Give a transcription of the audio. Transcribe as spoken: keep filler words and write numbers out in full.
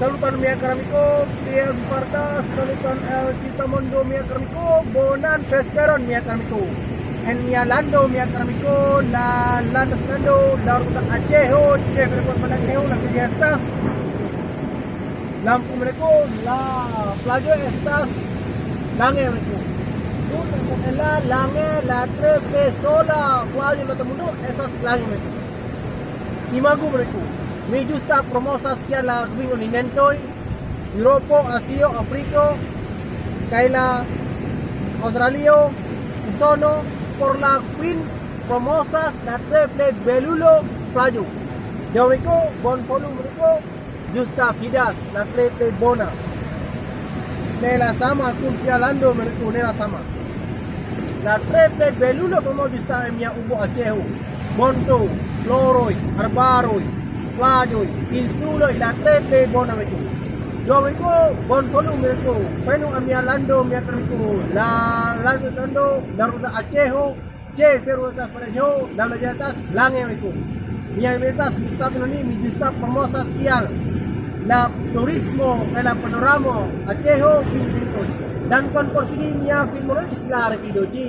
Saluton, mia kara amiko, Pierre Vargas, saluton el Quitamondo, mia kara amiko, bonan vesperon, mia kara amiko. En mia lando, mia kara amiko, la lando, lando, la urbo Achejo, ĉefe urbo Achejo, la plej estas. Lampu mereko, la plaĝo estas lange mereko. Nun estas en la lange, la tre plej sola plaĝo en la mundo estas lange mereko. Imagu mereko. Mi ĝusta promosas kiel la kvin kontinentoj, Eŭropo, Azio, Afriko, kaj la Aŭstralio, Usono, por la kvin promosas la tre plej belulo plaĝo. Dio mereko, bonvolu mereko, ĝusta fidas la tre plej bona. Ne la sama kun tia lando mereko, ne la sama. La tre plej belulo como ĝusta en mia urbo Achejo. Monto, floroj, arbaroj, plaĝoj, insuloj, la tre plej bona mereko. Dio mereko, bonvolu mereko, venu al mia lando, mia kara amiko, la lando, lando, la urbo Achejo, ĉefe urbo estas Parejo, la urbo estas lange mereko. Mi estas Gustavo Noni, mi ĝusta promosas kiel la turismo kaj la panoramo Achejo fin vinto. Dankon por fini mia filmo, la revido ĝi.